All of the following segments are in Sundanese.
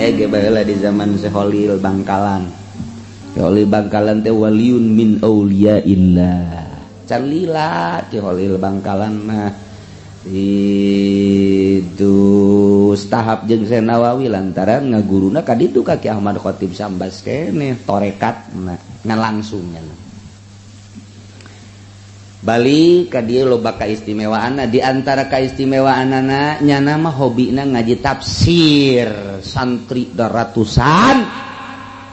Aya ge baheula di zaman Syekh Khalil Bangkalan. Khalil Bangkalan teh waliyun min auliyaillah. Can lila Ki Khalil Bangkalan mah itu tahap jeung Syekh Nawawi lantaran ngaguruna ka ditu ka Ki Ahmad Khatib Sambas keneh torekat ngan langsungnya. Balik ka dieu loba kaistimewaanna, di antara kaistimewaanana nyana mah hobina ngaji tafsir, santri ratusan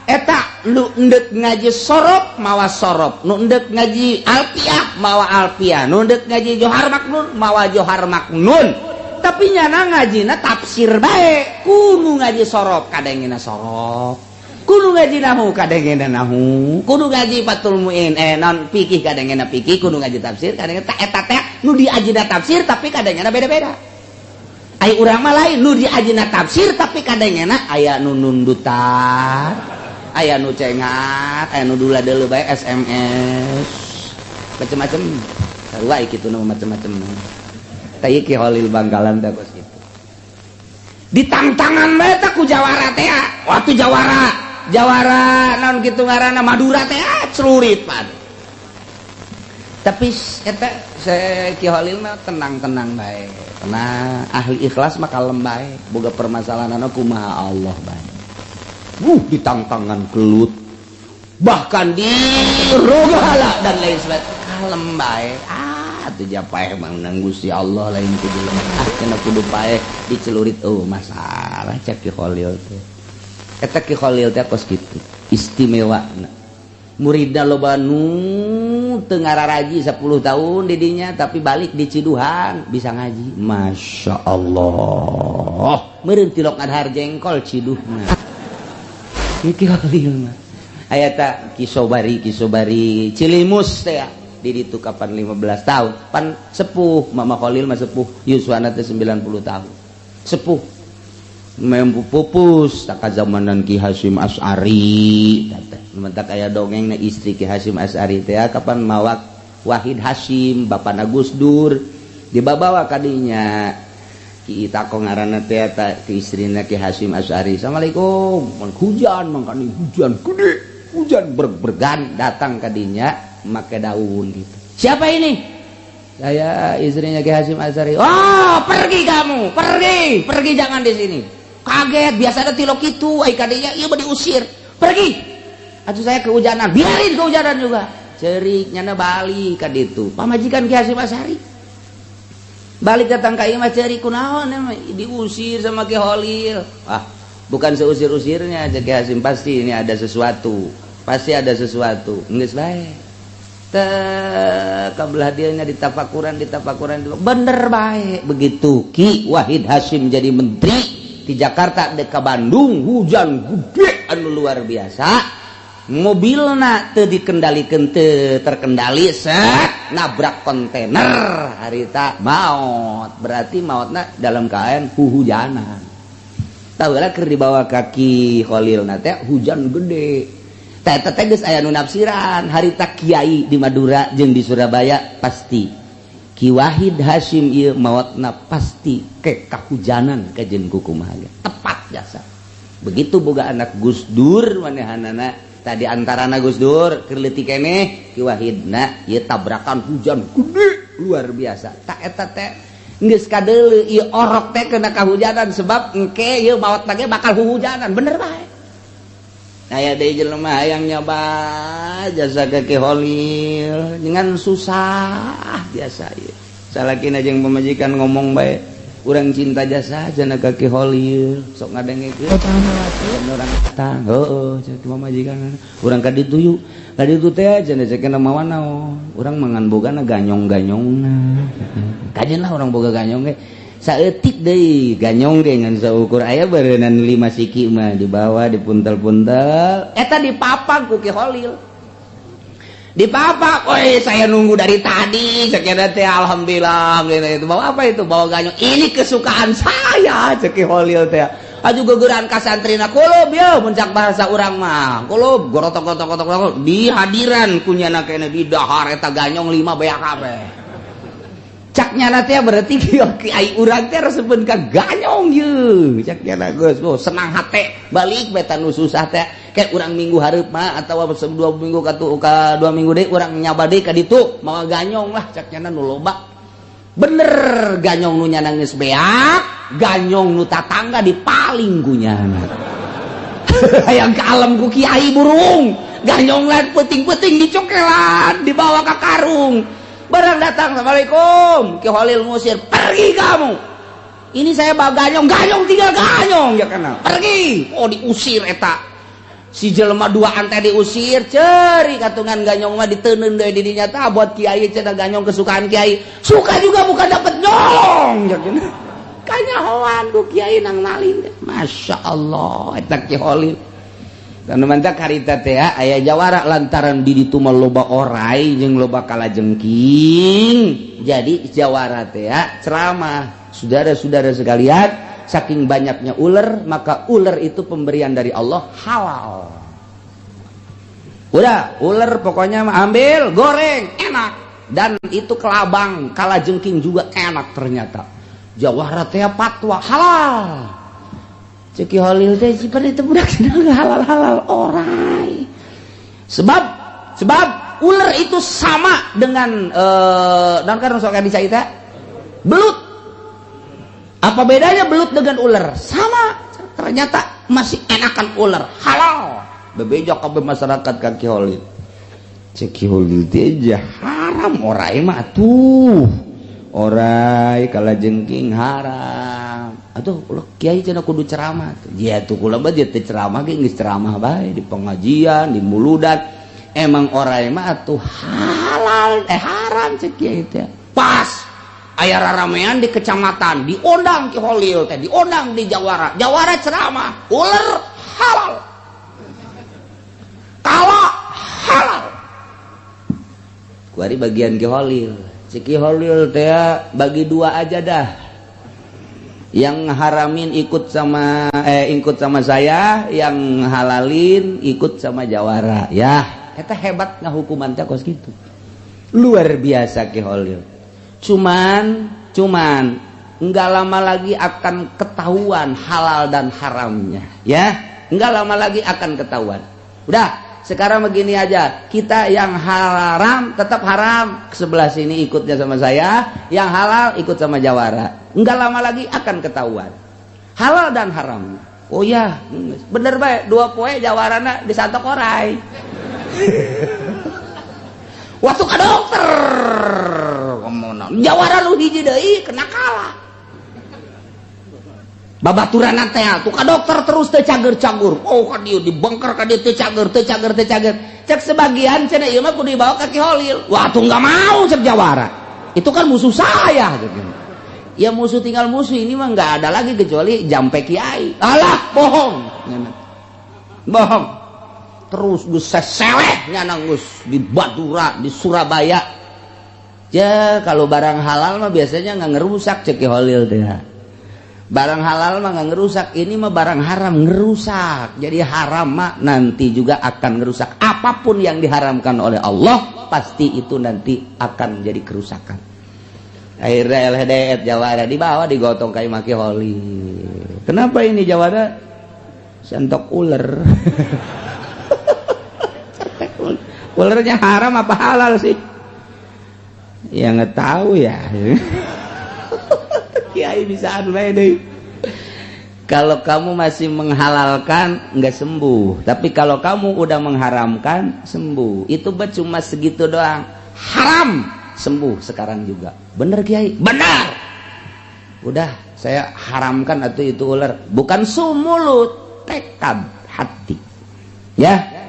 eta nu endek ngaji sorop mawa sorop, nu endek ngaji alfiah mawa alfiah, nu endek ngaji Johar Maknun mawa Johar Maknun, tapi nyana ngajina tafsir bae. Kudu ngaji sorop kadangena sorop, kudu ngaji nahu kadangena nahu, kudu ngaji Fathul Muin non fikih kadangena fikih, kudu ngaji tafsir kadangena ta. Eta teh nu diajina tafsir, tapi kadangena beda-beda. Ai urang mah lain, nu diajina tafsir tapi kadangena aya nu nundutan, aya nu cengat, aya nu dula deuleu bae SMS, macem-macem. Sarua kitu nu macem-macem. Tah, ieu Ki Khalil Bangkalan teh kos kitu. Ditangtangan bae teh ku jawara teh, waktu jawara jawara naon kitu ngaranna, Madura teh celurit pan. Tapi eta Ki Khalil mah tenang-tenang bae, tenang, ahli ikhlas mah kalem bae, boga permasalahan kumaha Allah bae. Ditangtangan gelut, bahkan dirogala dan lain sebagainya, kalem bae. Ah, tuh paeh mah Gusti Allah, lain kudu lemah, cenah kudu paeh dicelurit, oh masalah cek Ki Khalil teh. Eta Ki Khalil teh kos kitu istimewa. Muridna loba nu teu ngararaji 10 tahun didinya, tapi balik di Ciduhan bisa ngaji. Masya Allah, meureun tilok ngadahar jengkol ciduhna. Ki Khalil mah aya ta Ki Sobari, Ki Sobari Cilimus teh di ditu kapan 15 tahun pan sepuh. Mama Khalil mah sepuh, yuswana teh 90 tahun, sepuh mempu pupus tak zamanan Ki Hasyim Asy'ari. Mentak aya dongeng na istri Ki Hasyim Asy'ari teh kapan mawak Wahid Hasyim, bapana Gus Dur, dibawa kadinya. Ki Itako ngaranna teh ta, ki istrina Ki Hasyim Asy'ari. "Assalamualaikum." Hujan mangkani, hujan gede, hujan berg-bergan, datang kadinya make daun gitu. "Siapa ini?" "Saya istrinya Ki Hasyim Asy'ari." "Oh, pergi kamu, pergi, pergi, jangan di sini." Kaget, biasa ada tilok itu, ai kadinya ieu mah diusir. "Pergi." "Atuh saya kehujanan." "Biarin kehujanan juga." Cerik nyana balik ka ditu. Pamajikan Ki Hasyim Asy'ari. Balik datang ka imah cerik, "Kunaon diusir sama Ki Khalil?" "Ah, bukan seusir-usirnya," cek Ki Hasyim, "pasti ini ada sesuatu. Pasti ada sesuatu." Geus bae. Teh kabelah dia nya ditafakuran, ditafakuran, bener bae. Begitu Ki Wahid Hasyim jadi menteri di Jakarta dek ka Bandung, hujan gede anu luar biasa, mobilna teu dikendalikan, teu terkendali, set nabrak kontainer harita maut. Berarti mautna dalam keadaan huhujanan. Tahu lah keur dibawa ka Ki Khalil teh hujan gede. Teh teh geus aya nu nafsiran harita kiai di Madura jeung di Surabaya, pasti Ki Wahid Hasyim ieu mautna pasti ke kahujanan kajen kukumaha. Tepat jasa. Begitu boga anak Gus Dur, manehanana tadi antarana Gus Dur keur leutik keneh, Ki Wahidna ieu tabrakan hujan gede luar biasa. Tak eta teh geus kadeuleu ieu orok teh kena kahujanan, sebab engke ieu maot ge bakal huhujanan. Bener bae. Aya deui jelema hayang nyoba jasa ka Ki Khalil dengan susah biasa ieu. Salakina jeung pamajikan ngomong bae, "Urang cinta jasa jana ka Ki Khalil, sok ngadengekeun urang datang." "Heueuh," cek pamajikan, "urang ka ditu yuk." Ka ditu teh cenah cek mawa naon? "Urang mangan bogana ganyong-ganyongna." "Kajen lah urang boga ganyong ge." Saeutik deui ganyong ge ngan saukur aya beureunan 5 siki mah, dibawa dipuntel-puntel eta dipapag ku Ki Khalil. Dipapak, "Woi, saya nunggu dari tadi," cek teh. "Alhamdulillah." Gitu. "Bawa apa itu?" "Bawa ganyong. Ini kesukaan saya," cek Ki Khalil teh. Aju gegeran ka santrina, "Kulub ya," muncak bahasa urang mah. "Kulub," gorotok gotok gotok gotok di hadiran kunyana kene di dahar eta ganyong 5 beak kabeh. Cak Cak nyana teh berarti kiai urang teh resepeun ka ganyong ye. Cak nyana geus oh, senang hate balik beta nu susah teh kayak urang minggu hareup mah atawa 2 minggu ka ka 2 minggu deui urang nyaba deui ka ditu mawa ganyong lah, cak nyana nu loba. Bener, ganyong nu nyana geus beak, ganyong nu tatangga dipaling ku nyana. Hayang ka alam ku kiai burung ganyong lain, peuting-peuting dicokelan, dibawa ke karung. Barang datang, "Assalamualaikum," Ki Holil ngusir, "Pergi kamu, ini saya bawa ganyong, ganyong tinggal ganyong ya kenal, pergi." Oh, diusir eta si jelema dua teh diusir, ceri katungan ganyong mah diteundeun deui di dinya tah buat kiai cenah, ganyong kesukaan kiai. Suka juga bukan dapat nyolong ya kenal, kanyahoan ku kiai nang nalin. Masya Allah, eta Ki Holil. Dan mantap harita teh aya jawara lantaran di ditu mah loba orai jeung loba kalajengking. Jadi jawara teh ceramah, "Saudara-saudara sekalian, saking banyaknya ular, maka ular itu pemberian dari Allah, halal. Udah, ular pokoknya mah ambil, goreng, enak. Dan itu kelabang, kalajengking juga enak ternyata." Jawara teh fatwa halal. Cek Ki Holil teh sifat itu budak sedang halal-halal orai. Sebab sebab ular itu sama dengan dan kan sok bisa itu belut. Apa bedanya belut dengan ular? Sama. Ternyata masih enakan ular, halal. Bebeja kabeh masyarakat ka Ki Holil. Cek Ki Holil teh haram orai mah tuh. Orai kalajengking haram. Atuh ulah kiai cenah kudu ceramah. Ya tuh kula mah dia teh ceramah ge geus ceramah bae di pengajian, di muludan. Emang orai mah atuh halal eh haram, cek kiai teh. Pas aya raramean di kecamatan, diundang Ki Holil teh, diundang di Jawara. Jawara ceramah, ular halal. Kala halal. Kuari bagian Ki Holil. Cek Ki Holil teh bagi dua aja dah, yang haramin ikut sama saya, yang halalin ikut sama jawara ya. Eta hebat ngahukuman teh kos gitu, luar biasa Ki Holil. Cuman cuman nggak lama lagi akan ketahuan halal dan haramnya ya, nggak lama lagi akan ketahuan. Udah, sekarang begini aja, kita yang haram tetap haram sebelah sini ikutnya sama saya, yang halal ikut sama jawara. Nggak lama lagi akan ketahuan halal dan haram. Oh ya, bener baik, 2 poe jawarana disantok orai. Waktu ke dokter jawara lu hiji deui kena kalah babaturan teh tuh ka dokter terus teh cager-cagur. Oh, ka dieu dibongkar, ka dieu teu cager, teu cager, teu cager. Cek sebagian cenah ieu mah kudu dibawa ka Ki Holil. Wah tuh nggak mau, cek jawara, itu kan musuh saya gitu. Ya musuh tinggal musuh, ini mah nggak ada lagi kecuali jampe kiai. Alah, bohong bohong terus. Gus seseleh nyana gus di Badura, di Surabaya ya. Kalau barang halal mah biasanya nggak ngerusak, cek Ki Holil teh. Barang halal mah nggak ngerusak, ini mah barang haram ngerusak. Jadi haram mah nanti juga akan ngerusak. Apapun yang diharamkan oleh Allah pasti itu nanti akan menjadi kerusakan. Akhirnya LHDF jawara dibawa, digotong kayak maki Holi. Kenapa ini jawara sentok ular? Ularnya haram apa halal sih ya? Nggak tahu ya, kiai bisa anu. Kalau kamu masih menghalalkan nggak sembuh, tapi kalau kamu udah mengharamkan sembuh. Itu cuma segitu doang. Haram, sembuh sekarang juga. Bener kiai, benar. Udah saya haramkan atau itu ular. Bukan sumulut, tekad hati ya.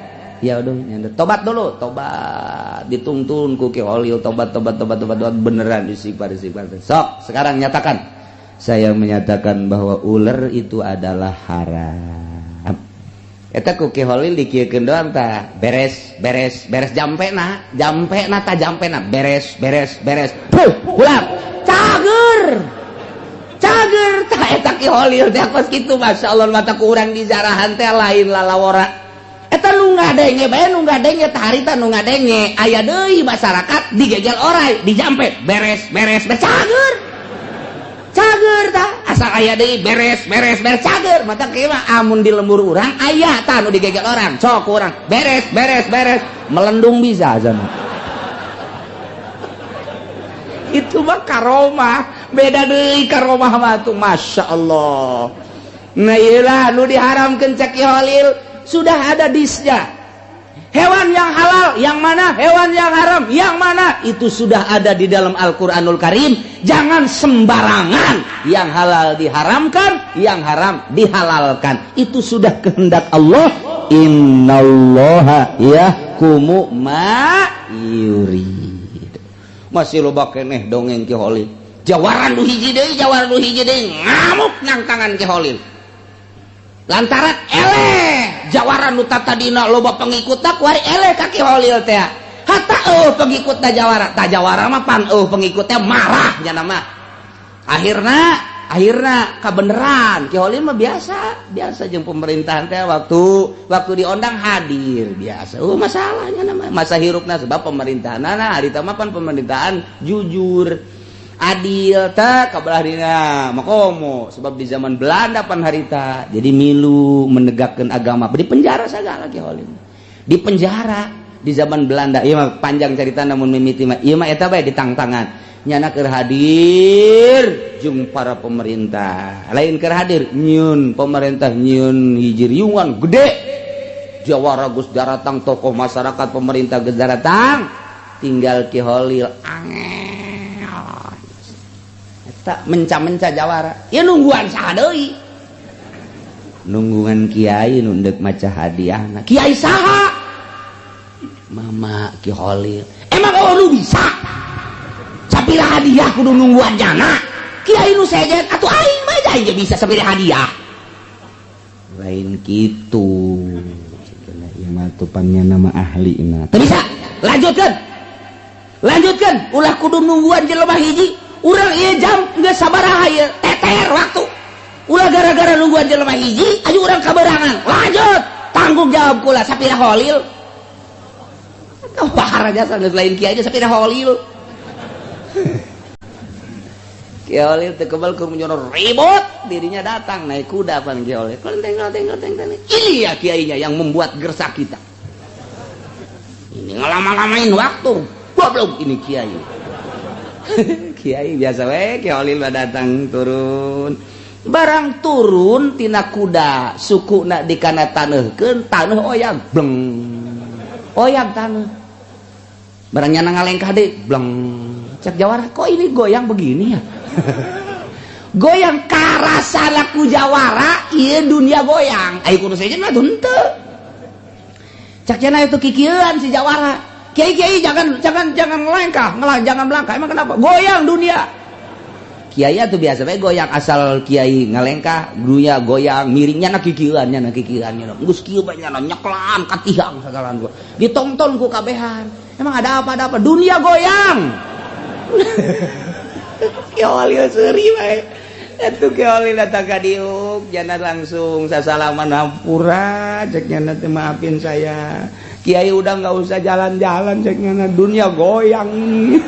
Ya udah, tobat dulu, tobat dituntun ku Ki Holil, tobat, tobat, tobat, tobat, tobat, beneran istighfar, istighfar. Sok sekarang nyatakan, "Saya menyatakan bahwa ular itu adalah haram." Eta ku Ki Holil dikieukeun doang tah, beres, beres, beres, jampena, jampena tah, jampena, beres, beres, beres. Puh, pulang. Cager. Cager tah eta Ki Holil teh kos kitu, masyaallah, mata ku urang di jarahan teh lain lalawora. Eta nu ngadenge bae, nu ngadenge tah harita, nu ngadenge aya deui masyarakat digegel orai, dijampe, beres beres beres, cager cager tah. Asal aya deui, beres beres beres, cager. Mata kieu mah amun di lembur urang aya tah nu digegel orang, sok urang beres beres beres, melendung bisa sana. Itu mah karomah, beda deui karomah mah tuh, Masya Allah. Nah, iyalah nu diharamkeun cek Ki Holil sudah ada disnya. Hewan yang halal yang mana, hewan yang haram yang mana, itu sudah ada di dalam Al-Quranul Karim. Jangan sembarangan, yang halal diharamkan, yang haram dihalalkan. Itu sudah kehendak Allah. Innallaha yahkumu ma yurid. Masih loba keneh dongeng Ki Holil. Jawaran nu hiji deui, jawara nu hiji deui ngamuk nang tangan Ki Holil. Lantaran eleh jawara nu tadina loba pengikutna, kuari eleh ka Ki Holil teh. Hatta eueuh pengikutna jawara, tah jawara mah pan eueuh pengikutnya, marah nya mah. Akhirna akhirna kabeneran Ki Holil mah biasa, biasa jeung pemerintahan teh, waktu waktu diondang hadir biasa. Oh, masalahnya nama masa hirupna, sebab pemerintahan nah harita mah pan pemerintahan jujur adil tak kabelah dina makomo, sebab di zaman Belanda pan harita jadi milu menegakkan agama, di penjara segala. Ki Holil di penjara di zaman Belanda. Ieu mah panjang cerita, namun mimiti mah ieu mah eta bae ditangtangan nyana keur hadir jeung para pemerintah, lain keur hadir, nyieun pemerintah nyieun hiji riungan gede, jawara geus daratang, tokoh masyarakat, pemerintah geus daratang, tinggal Ki Holil angel tak menca-menca jawara ya. Nungguan saha deui? Nungguan kiai nu deuk maca hadiah. Kiai saha? Mama Ki Holil. Emang oh nu bisa sapira hadiah kudu nungguan jana kiai nu sejen? Atuh aing mah aing ge bisa sapira hadiah. Lain kitu ieu mah, tupannya nama ahli na teu bisa. Lanjutkan, lanjutkan, ulah kudu nungguan jelema hiji. Urang ieu jam geus sabaraha ieu? Teter waktu. Ulah gara-gara nungguan jelema hiji ayo urang kaberangan. Lanjut, tanggung jawab kula sapira Holil. Bahar aja geus lain kiai aja, sapira Holil. Kiai Holil teu kebal keur menyono ribut, dirinya datang naik kuda pan Kiai Holil. Kelenteng kelenteng kelenteng kelenteng. Ini ya kiainya yang membuat gersak kita. Ini ngelama-lamain waktu. Goblok ini kiai. Kiai biasa we, Kiai Holil mah datang turun. Barang turun tina kuda, suku nak dikana taneuhkeun, taneuh oyag, bleng. Oyag taneuh. Barang nyana ngalengkah deui, bleng. Cek jawara, kok ini goyang begini ya? Goyang karasana ku jawara, ieu dunia goyang. Ayo kudu sejen mah henteu. Cek cenah itu kikieuan si jawara. Kiai kiai, jangan jangan jangan ngelengkah, ngelah, jangan melangkah. Emang kenapa? Goyang dunia. Kiai tuh biasa bae goyang, asal kiai ngalengkah dunia goyang miringnya na kikieuan nya na kikieuan nya. Geus kieu bae nya nyeklan ka tiang sagalan gua. Ditonton ku kabehan. Emang ada apa, ada apa? Dunia goyang. Kiai Holil seuri bae. Atuh Kiai Holil datang ka diuk, jana langsung sasalaman, hampura cek nya teh, maafin saya. Kiai udah nggak usah jalan-jalan cek nya, dunia goyang ini.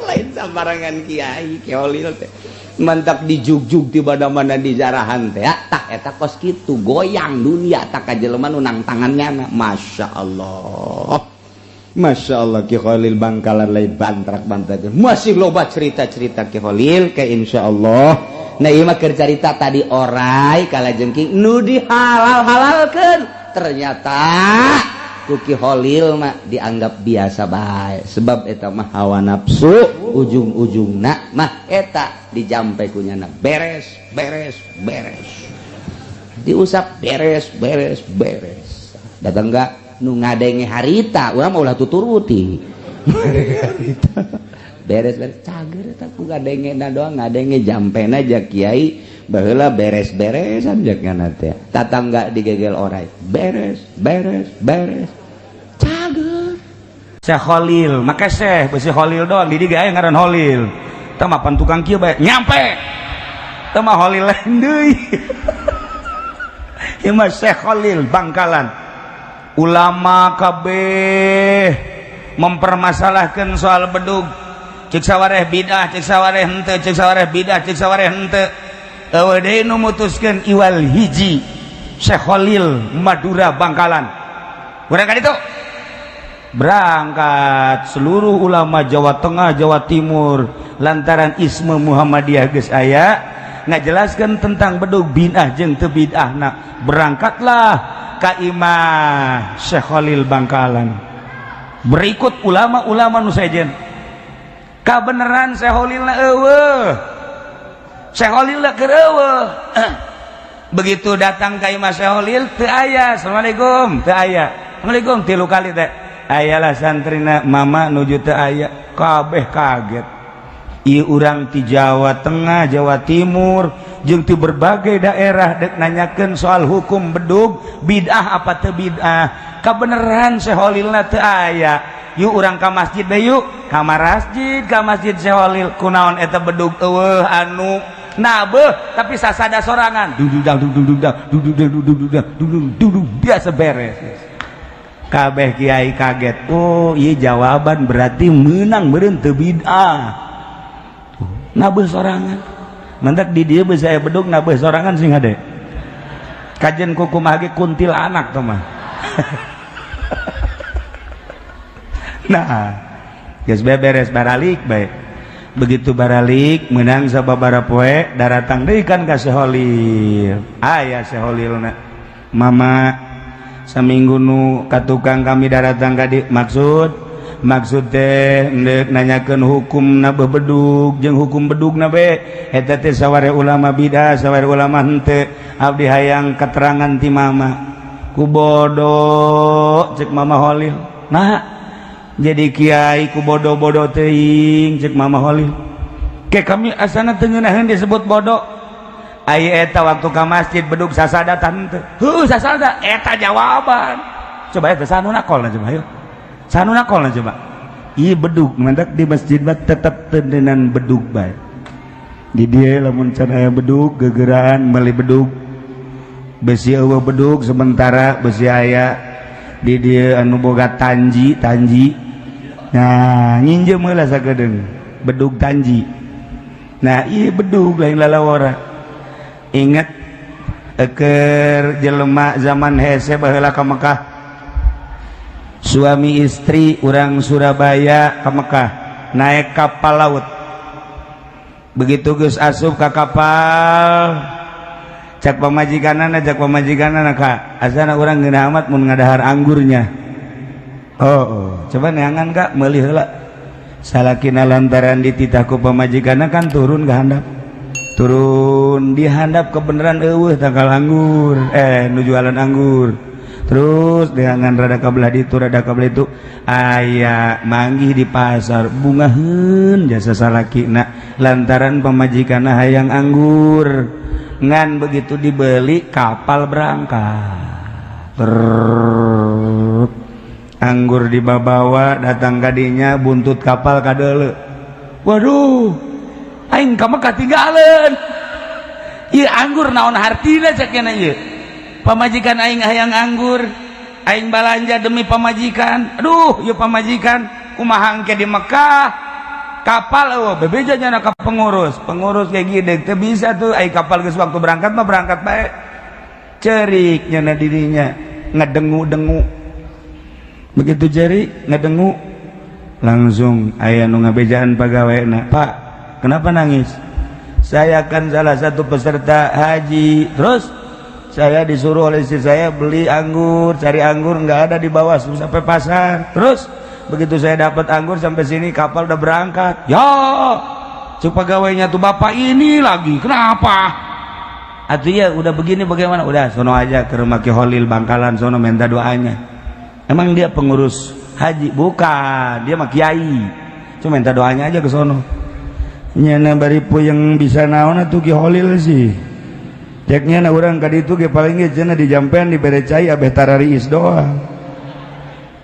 Lain sambarangan kiai Kiai Holil teh. Mantap dijugjug di mana-mana di jarahan teh ya. Tak eta kos kitu goyang dunia tak ka jelema nu nang tangannya. Masya Allah. Masya Allah, Ki Khalil Bangkalan lain bantrak bantrak. Masih loba cerita-cerita Ki Khalil ke insya Allah. Nah, ieu mah keur carita tadi orai kalajengking nu dihalal-halalkeun ternyata ku Ki Khalil mah dianggap biasa bae, sebab eta mah hawa nafsu, ujung-ujungna mah eta dijampe ku nyana beres beres beres, diusap beres beres beres. Datang enggak nu ngadenge harita, urang mah ulah tuturuti harita, beres beres cager. Eta ku ngadenge na doang, ngadenge jampena aja kiai baheula beres-beresan jak teh, tatangga digegel orai beres beres beres cager. Syekh Khalil, maka Syekh besi Khalil doang di dieu aya ngaran Khalil. Tah mah pan tukang kieu bae nyampe. Tah mah Khalil lain deui. Imah Syekh Khalil Bangkalan, ulama kabeh mempermasalahkan soal bedug. Cek sawareh bidah, cek sawareh henteu, cek sawareh bidah, cek sawareh henteu. Euweuh deui nu mutuskeun iwal hiji, Syekh Khalil Madura Bangkalan. Urang ka ditu berangkat seluruh ulama Jawa Tengah, Jawa Timur, lantaran isme Muhammadiyah geus aya ngajelaskeun tentang bedug bid'ah jeung teu bid'ahna. Berangkatlah ka imah Syekh Khalil Bangkalan berikut ulama-ulama nu sejen. Kabeneran Syekh Khalilna euweuh, Syekh Khalilna keur euweuh. Begitu datang ka imah Syekh Khalil, teu aya. "Assalamualaikum," teu aya. "Assalamualaikum," tilu kali teh ayalah santrina, "Mama, nuju teu aya." Kabeh kaget. Ieu urang ti Jawa Tengah, Jawa Timur, jeung ti berbagai daerah dek nanyakeun soal hukum bedug bid'ah apa teu bid'ah. Kabeneran Syekh Khalilna teu aya. Yuk, urang ka masjid bae yuk, ka masjid, ka masjid Syekh Khalil. Kunaon eta bedug euweuh anu nabeuh, tapi sasada sorangan, duduk duduk duduk duduk duduk duduk duduk duduk, biasa beres. Kabeh kiai kaget. Oh iya, jawaban berarti menang meureun teu bid'ah, nabeuh sorangan. Mentak di dieu bisa aya bedug nabeuh sorangan sing hade kajen kukumaha ge kuntilanak tuh mah. Nah, geus beres, baralik bae. Begitu baralik menang sababaraha poe, daratang deui kan ka Syekh Khalil. Aya Syekh Khalilna. "Mama, saminggu nu ka tukang kami daratang ka di, maksud maksud teh ndek nanyakeun hukum na bedug jeung hukum bedug na be eta teh saware ulama bidah, saware ulama henteu. Abdi hayang keterangan ti mama." "Ku bodoh," cek Mama Khalil. "Nah, jadi kiai ku bodoh-bodoh teuing," cek Mama Khalil. Ke kami asana teu ngeunaheun disebut bodoh. Ai eta waktu ka masjid bedug sasada tante? Heuh, sasada. Eta jawaban. Coba eta sanu nakolna, coba ayo. Sanu nakolna coba. Ieu bedug mantak di masjid mah tetep tendenan bedug bae. Di dieu lamun can aya bedug gegeraan meuli bedug. Besi eueuh bedug sementara besi aya di dieu anu boga tanji tanji. Nah, nginjem heula sakedeung bedug tanji. Nah, ieu bedug lain lalawara. Ingat eker jelema zaman hese baheula ka Mekah, suami istri urang Surabaya ka Mekah naik kapal laut. Begitu geus asup ka kapal, cak pamajikanana, cak pamajikanana, "Ka asana urang ngeunah amat mun ngadahar anggurnya." Oh, coba neangan kak, meuli heula." Salakina lantaran dititah ku pamajikanna kan turun ke handap. Turun di handap, kebenaran euweuh tangkal anggur, nu jualan anggur. Terus dengan rada kabelah ditu, rada kabelah itu, aya manggih di pasar. Bungaheun jasa salakina lantaran pamajikanna hayang anggur. Ngan begitu dibeli, kapal berangkat. Trrrr. Anggur dibawa datang kadinya, buntut kapal kadeuleu. "Waduh, aing ka Mekah tinggalan ieu anggur, naon hartina?" cek nya. "Ieu pamajikan aing hayang anggur, aing balanja demi pamajikan. Aduh, ieu pamajikan kumaha engke di Mekah?" Kapal eueuh, bebeja nya ka pengurus. Pengurus kayak gini teu bisa tuh, ai kapal geus waktu berangkat mah berangkat bae. Cerik nya dirinya, ngedengu-dengu. Begitu cerik ngedengu, langsung aya nu ngabejaan pegawai. "Pak, kenapa nangis?" "Saya kan salah satu peserta haji. Terus saya disuruh oleh istri saya beli anggur, cari anggur nggak ada di bawah sampai pasar. Terus begitu saya dapat anggur, sampai sini kapal udah berangkat." "Ya," cek pegawainya tuh, "bapak ini lagi kenapa?" "Atau ya udah begini bagaimana? Udah sono aja ke rumah Ki Holil Bangkalan sono, minta doanya." "Emang dia pengurus haji?" "Bukan, dia mah kiai, cuma minta doanya aja ke sono." Nyana bari puyeng, bisa naon atuh Ki Holil sih. Ceknya na urang ka ditu ge paling ge cenah dijampean, dibere cai, abeh tarariis doang.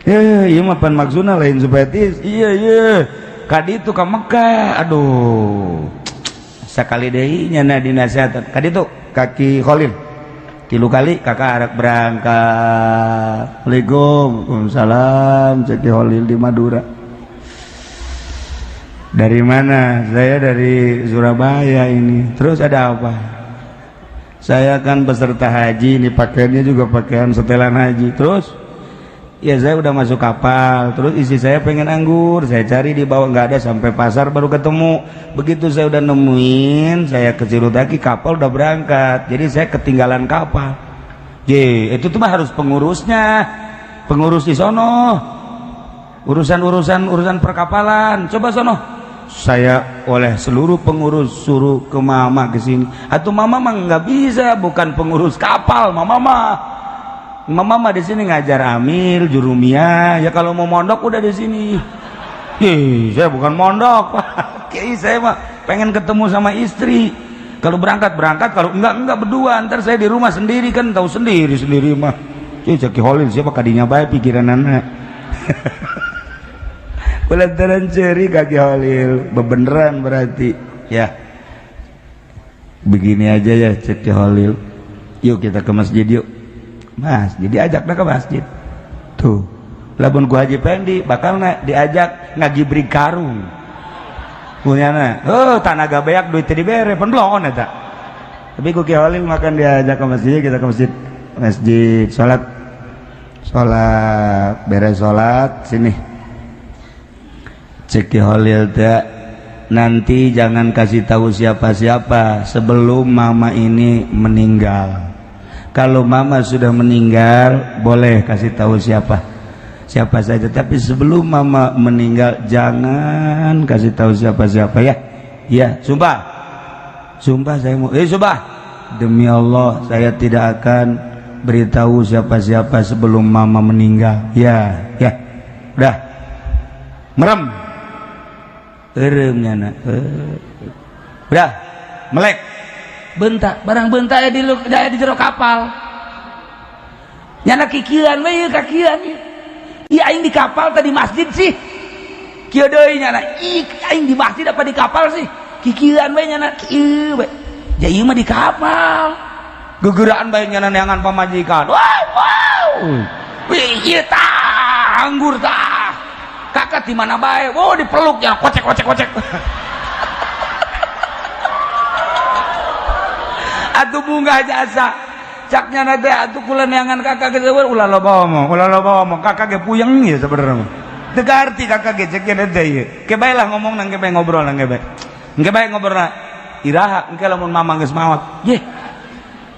Ya, ieu mah pan maksudna lain supaya tiis. Iya iya. Ka ditu ka Mekah. Aduh. Sakali deui nyana dinasehatan. Ka ditu ka Ki Khalil. Tilu kali kakak arek berangkat. Assalamualaikum. Waalaikumsalam. Cek Holil di Madura. Dari mana? Saya dari Surabaya ini. Terus ada apa? Saya kan peserta haji, ini pakaiannya juga pakaian setelan haji. Terus ya saya udah masuk kapal, terus istri saya pengen anggur, saya cari di bawah nggak ada, sampai pasar baru ketemu. Begitu saya udah nemuin, saya ke Cirutaki, kapal udah berangkat, jadi saya ketinggalan kapal. Ye, itu tuh mah harus pengurusnya, pengurus di sono, urusan-urusan urusan perkapalan, coba sono. Saya oleh seluruh pengurus suruh ke mama ke sini. Atau mama mah nggak bisa, bukan pengurus kapal, mama mah. Mama mah di sini ngajar amil, jurumiyah. Ya kalau mau mondok udah di sini. Ih, saya bukan mondok, Pak. Kiai saya mah pengen ketemu sama istri. Kalau berangkat berangkat, kalau enggak berdua. Ntar saya di rumah sendiri kan, tahu sendiri sendiri mah. Ih, Ki Holil siapa kadinya baik pikiran anak. Kulantaran ceri kaki Holil, bebeneran berarti. Ya. Begini aja ya cek Ki Holil. Yuk kita ke masjid yuk. Mas, jadi ajak ke masjid. Tuh. Lamun ku Haji Pendi bakal na diajak ngagibrik karung. Punyana, oh tanaga beak duit teu dibere, pan bloon eta. Tapi ku Ki Holil makan diajak ke masjid, kita ke masjid. Masjid, salat. Salat, beres salat sini. Cek Ki Holil teh nanti jangan kasih tahu siapa-siapa sebelum mama ini meninggal. Kalau mama sudah meninggal boleh kasih tahu siapa siapa saja, tapi sebelum mama meninggal jangan kasih tahu siapa-siapa ya. Ya, sumpah. Sumpah saya mau sumpah. Demi Allah saya tidak akan beritahu siapa-siapa sebelum mama meninggal. Ya, ya. Udah. Merem. Eureum nyana. Udah, melek. Bentak, barang bentak ya di jero kapal. Nyana kikian we ieu kakian. Ieu aing di kapal tadi masjid sih. Kieu deui nyana, ih aing di masjid apa di kapal sih? Kikian we nyana kieu we. Ja ieu mah di kapal. Gegeraan bae nyana neangan pamajikan. Wow, wow. Wih, ieu tah anggur tah. Kakak di mana bae? Oh, dipeluk nyana kocek kocek kocek. Atuh bunga jasa caknya nade atuh kula neangan kakak ge ulah loba omong, ulah loba omong, kakak ge puyeng ya sebenarnya. Teu garti kakak ge cek teh ieu. Ke bae lah ngomong nang ke bae ngobrol nang ke bae. Engke bae ngobrol iraha engke lamun mama geus maot. Ye.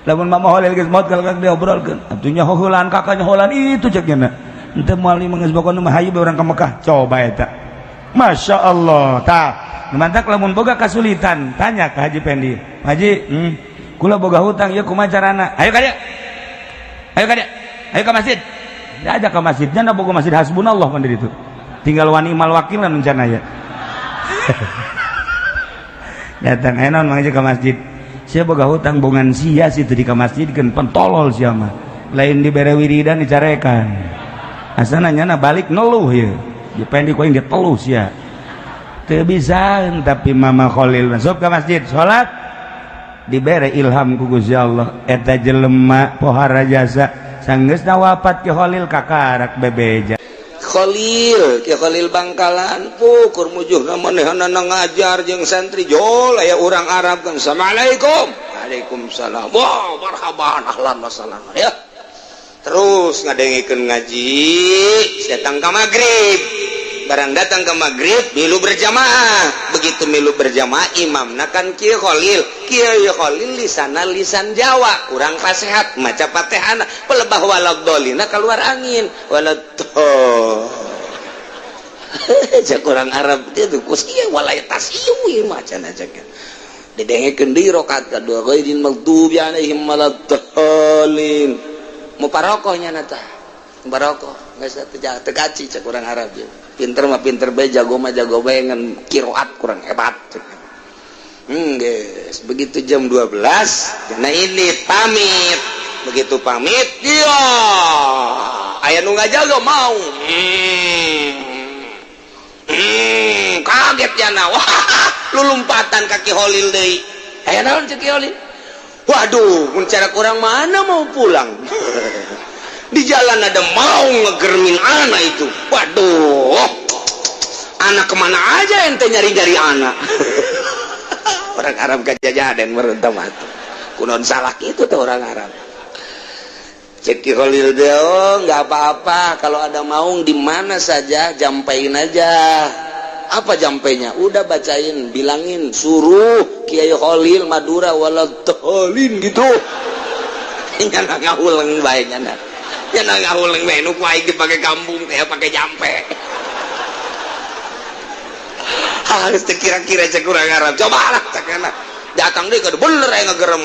Lamun mama holil geus maot kalau kakak diobrolkeun. Atuh nya heulaan kakaknya heulaan itu cek nya. Henteu moal mah geus pokona mah hayu bae urang ka Mekah. Coba eta. Masya Allah. Tah, mantak lamun boga kasulitan tanya ke Haji Pendi. Haji, kula boga hutang ya kumaha carana? Ayo ka dieu. Ayo ka dieu. Ayo ka masjid. Diajak ke masjidnya na boga masjid hasbunallah pan itu. Tinggal wani mal wakil rencana ya. Datang aya naon mangga ka masjid. Sia boga hutang bongan sia situ di ka masjid keun pentolol sia mah. Lain dibere wiridan dicarekan. Asana nyana balik ngeluh ieu. Dipendi ku aing diteluh sia. Teu bisa tapi Mama Khalil masuk ke masjid salat dibere ilham ku Gusti Allah eta jelema pohara jasa sanggeusna wafat Ki Khalil kakarak bebeja Khalil Ki Khalil Bangkalan pukur mujuhna manehna ngajar jeung santri jol aya urang Arab kan assalamualaikum waalaikumsalam wah marhaban ahlan wa sahlan ya terus ngadengikeun ngaji datang ka magrib barang datang ke maghrib milu berjamaah begitu milu berjamaah imamna kan Kiai Khalil. Kiai Khalil lisana lisan Jawa kurang pasehat maca Fatihana pelebah waladhdallina keluar angin waladhdall cek kurang Arab itu kus ieu walaitas ieu maca aja didengekeun deui rakaat kadua ghairil maghdubi alaihim waladdallin muparokoh nya tah muparokoh geus teu kaci cek urang Arab ieu. Pinter mah pinter bae, jago mah jago bae, ngan qiraat kurang hebat. Guys, begitu jam 12 nah ini pamit. Begitu pamit, dia aya nu ngajaga mau. Kaget jana. Wah, lu lompatan kaki Holil deui. Aya naon cek Holil? Waduh, mun cara kurang mana mau pulang. Di jalan ada mau ngegermin anak itu. Waduh, anak kemana aja ente nyari-nyari anak. Orang Arab kajajaden merentah matu. Kunon salah itu tuh orang Arab. Cek Ki Kholil deh, oh, nggak apa-apa kalau ada maung di mana saja jampain aja. Apa jampainya? Udah bacain, bilangin, suruh Kiai Kholil Madura waladhdallin gitu. Nyana ngahuleng bae nyana. Nyana ngahuleng bae nu ku aing dipake kampung teh pake jampe. Harus kira-kira cek urang Arab. Coba lah cek enak. Datang deui kudu bener aya ngegerem.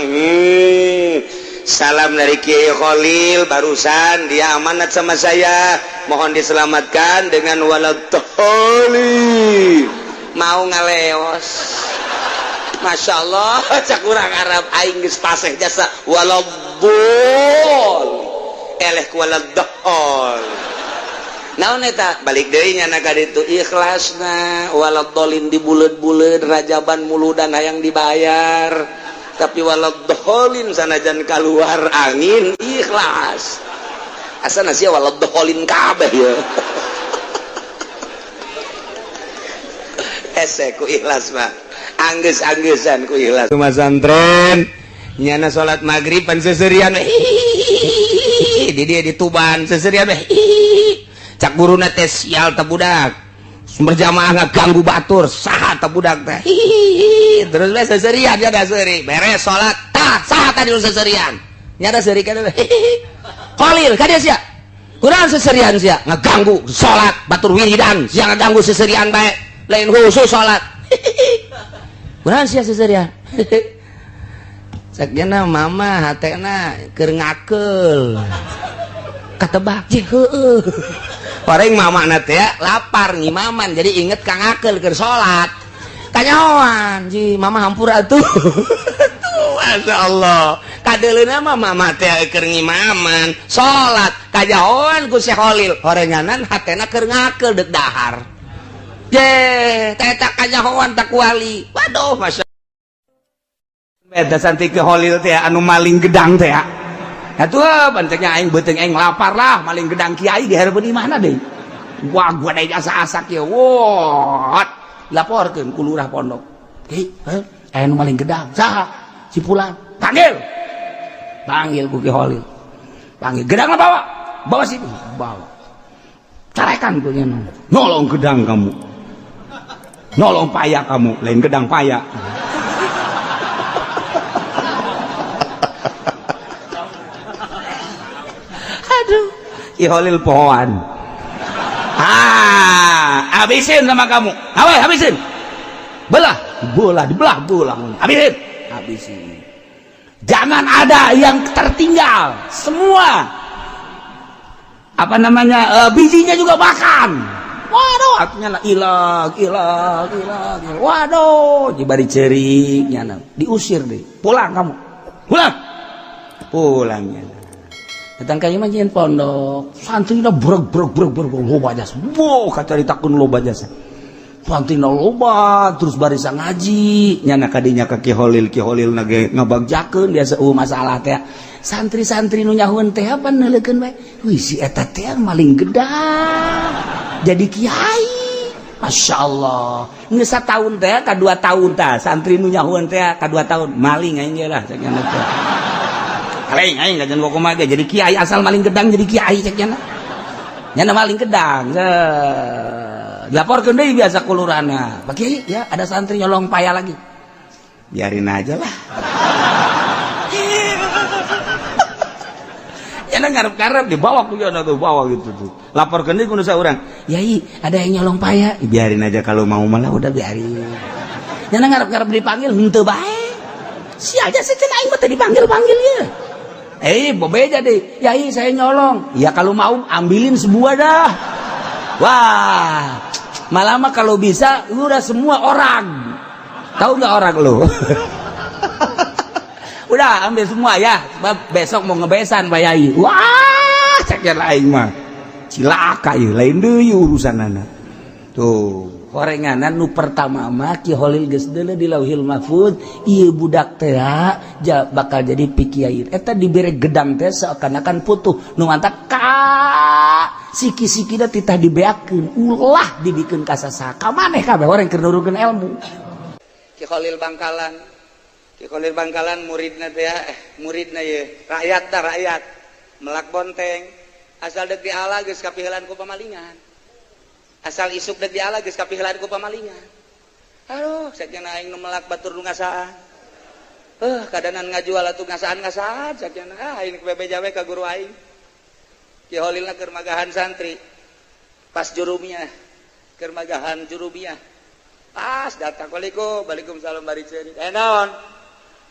Salam dari Kiai Kholil, barusan dia amanat sama saya, mohon diselamatkan dengan waladhdallin. Mau ngaleos. Masya Allah, cak urang Arab aing geus paseh jasa waladhdall. Eleh ku waladhdall. Naon eta? Balik deui nya ka ditu ikhlasna waladhdallin dibuleud-buleud rajaban muludan hayang dibayar. Tapi waladhdallin sanajan keluar angin ikhlas. Asana sia waladhdallin kabeh ya. Hese ku ikhlas mah. Anggeus-anggesan ku ikhlas. Masantren nyana salat magrib pan seserian di dia di Tuban seserian cak guruna teh sial teh budak. Berjamaah ngaganggu batur saha teh budak teh. Terus we seserian nya da seuri beres salat tah saha tadi nu seserian nya da seuri kana Kholil ka dieu sia kurang seserian sia ngaganggu salat batur wiridan sia ngaganggu seserian bae lain khusus salat kurang sia seserian sakjana mama hatena keur ngakeul katebak je heueuh orang mama teh lapar ngimaman jadi inget ka ngakeul keur salat kanyahoan ji mama hampura atuh. Masya Allah kadeuleuna mah mama teh keur ngimaman salat kajahoan ku Syekh Kholil horenganan hatena keur ngakeul deuk dahar je teh tak kajahoan tak wali. Waduh masya Allah eta santi ke Kholil teh anu maling gedang teh. Atuh panceknya aing beuteung aing lapar lah maling gedang kiai di hareupeun imahna deui. Wah gua deui asa-asak ieu. Wah, laporkeun ku lurah pondok. Hei, aya nu maling gedang. Saha? Si fulan. Panggil. Panggil ku Ki Kholil. Panggil gedangna bawa. Bawa sini. Bawa. Carekan ku nya. Nolong gedang kamu. Nolong paya kamu, lain gedang paya. Aduh, Ki Kholil pohoan. Ah, habisin sama kamu. Awe, habisin. Belah, bola, dibelah, bola. Habisin, habisin. Jangan ada yang tertinggal. Semua. Apa namanya? Bijinya juga makan. Waduh, artinya ilang, ilang, ilang. Waduh, jibari cerik, nyana. Diusir deh. Pulang kamu. Pulang. Pulangnya. Datang ka imah jeung pondok, santrina breg breg breg breg loba jasa. Wow, kacaritakeun loba jasa. Santrina loba terus barisa ngaji, nyana kadinya ka Ki Kholil, Ki Kholil na ge ngabagjakeun biasa masalah teh. Santri-santri nu nyahueun teh apa neuleukeun bae. Wih, si eta teh maling gedang. Jadi kiai. Masya Allah. Geus sataun teh ka 2 tahun tah santri nu nyahueun teh ka 2 tahun maling aing ge lah cek nya teh. Aing aing kajian kok kumaha jadi kiai asal maling gedang jadi kiai cek nya. Nya maling gedang. Dilaporkeun deui biasa ku lurahna. Pak Kiai, ya ada santri nyolong paya lagi. Biarin aja lah. Ya ngarep-ngarep dibawa ku nya tuh bawa gitu tuh. Laporkeun deui ku nu saurang. Yai, ada yang nyolong paya. Biarin aja kalau mau malah udah biarin. Nya ngarep-ngarep dipanggil henteu bae. Sia aja sih cenah aing mah teu dipanggil-panggil ya. Bobeja deh. Yai saya nyolong. Ya kalau mau ambilin sebuah dah. Wah, malah mah kalau bisa udah semua orang. Tahu nggak orang lu? Udah ambil semua ya. Sebab besok mau ngebesan Pak Yai. Wah, cek lain mah. Cilaka ya, lain deui urusanana. Tuh, Horenganan nu pertama mah Ki Holil geus deuleu di Lauhil Mahfuz, ieu budak teh bakal jadi pikiai. Eta dibere gedang teh seakan-akan putuh nu mantak ka siki-siki da titah dibeakeun, ulah dibikeun ka sasaha. Ka maneh kabeh orang keur nurunkeun ilmu. Ki Khalil Bangkalan. Ki Khalil Bangkalan muridna teh muridna ye, rakyat ta rakyat. Melak bonteng, asal deuk diala geus kapiheulan ku pamalingan. Asal isuk deuk diala geus kapiheulan ku pamalingan. Aduh, sakiana aing nu melak batur nu ngasaan. Kadanan ngajual atuh ngasaan-ngasaan sakiana. Ah, aing bebeja we ka guru aing. Ki Khalilna keur magahan santri. Pas jurumiyah, keur magahan jurumiyah. Pas datang, waalaikumsalam bari ceuri. Naon?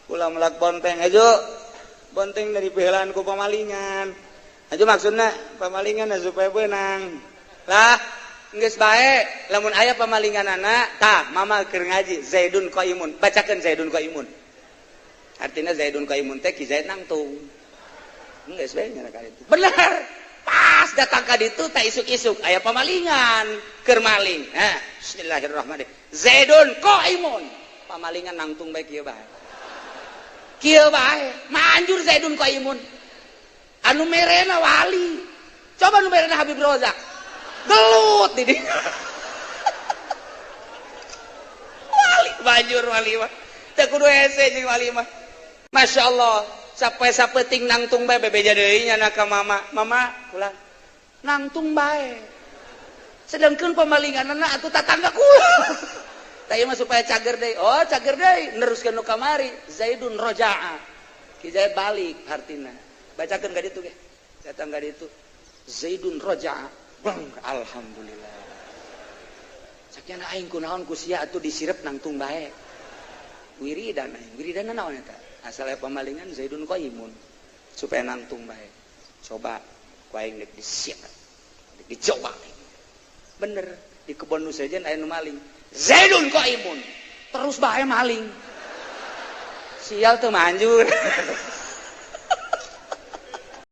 Kula melak bonteng aja. Bonteng dari piheulan ku pamalingan. Aja maksudna pamalingan supaya beunang. Lah, geus bae lamun aya pamalinganana tah mama keur ngaji Zaidun Qaimun. Bacakeun Zaidun Qaimun. Artinya Zaidun Qaimun teh Ki Zaid nangtung. Geus bae nya ka ditu. Bener. Pas datang ka ditu tah isuk-isuk aya pamalingan keur maling. Nah, bismillahirrahmanirrahim. Zaidun Qaimun. Pamalingan nangtung bae kieu bae. Kieu bae, manjur Zaidun Qaimun. Anu merena wali. Coba nu merena Habib Rozak. Gelut di dinya. Wali banjur wali mah. Teu kudu hese jeung wali mah. Masya Allah, sampai sapeting nangtung bae bebeja deui nya ka mama. Mama kula nangtung bae. Sedangkan pamalinganna atuh tatangga kula. Tah ieu mah supaya cager deui. Oh, cager deui neruskeun nu kamari. Zaidun roja'a. Ki Zaid balik hartina. Bacakeun ka ditu ge. Datang ka ditu. Zaidun roja'a. Bang, alhamdulillah. Sakiana aing kunaon ku sia atuh disirep nangtung bae. Wiridan aing. Wiridan naon eta? Asal aya pamalingan Zaidun Qaimun supaya nangtung bae. Coba ku aing deuk disiap. Deuk dicoba. Bener, di kebon nu sejen aya nu maling. Zaidun Qaimun. Terus bae maling. Sial teu manjur.